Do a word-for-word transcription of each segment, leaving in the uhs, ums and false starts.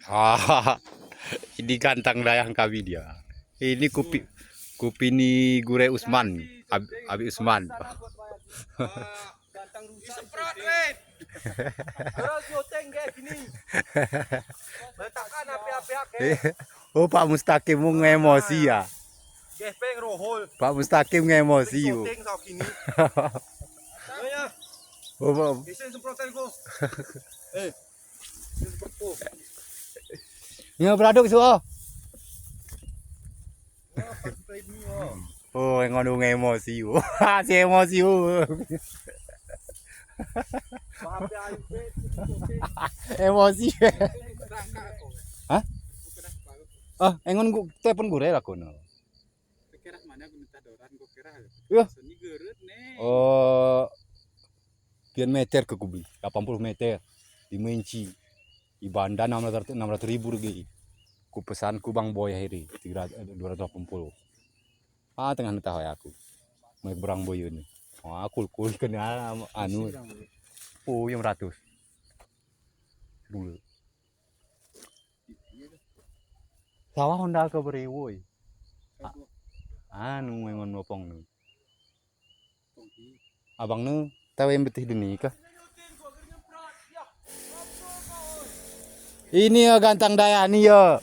Ah, ini gantang dayang kami dia. Ini kupi, kupi ni gurée Usman, Ab-, Abi Usman. Disemprot, weh. Terus syuting kayak gini. Letakkan api-api, oke. Oh, Pak Mustaqim mau emosi ya. Geh peng rohol. Pak Mustaqim emosi yuk. Syuting saat ini. Oh, Pak. Isin semprotan ko. Eh. Nyoe beraduk su, oh. Oh, ngon ureueng emosi, oh. Si emosi, oh. Emosi. Hah? Ah, ngon gu-, telepon gurée lah kono. Yah. Oh, pian meter keu kubeli, lapan puluh meter, lima inci. Di Banda enam ratus, enam ratus ribu rugi. Ku pesan ku Bang Boy akhiri, tiga ratus, dua ratus lapan puluh. Ah, teungoh neutah wayah aku. Mai beurang boyun. Ah, kul-kul kena anu. Oh, yang ratus. Dulu. Sawah Honda keu beri woi. A-, anu ngon lopong nu. Abang nu taweng beutih duni kah? Ini ya gantang dayah ni ya.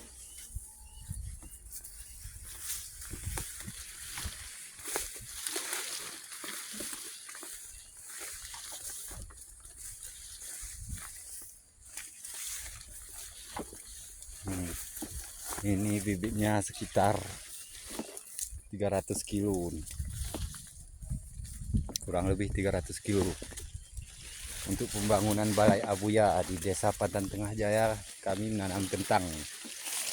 Hmm. Ini bibitnya sekitar tiga ratus kilo ni. Kurang lebih tiga ratus kilo. Untuk pembangunan Balai Abuya di Desa Pantan Tengah Jaya, kami menanam kentang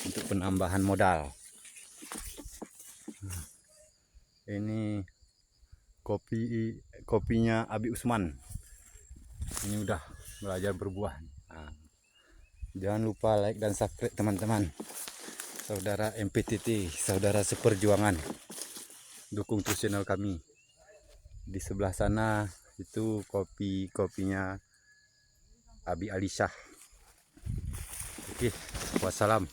untuk penambahan modal. Ini kopi, kopinya Abi Usman. Ini udah belajar berbuah. Nah, jangan lupa like dan subscribe, teman-teman. Saudara M P T T, saudara seperjuangan. Dukung terus channel kami. Di sebelah sana itu kopi, kopinya Abi Alisyah. Oke, wassalam.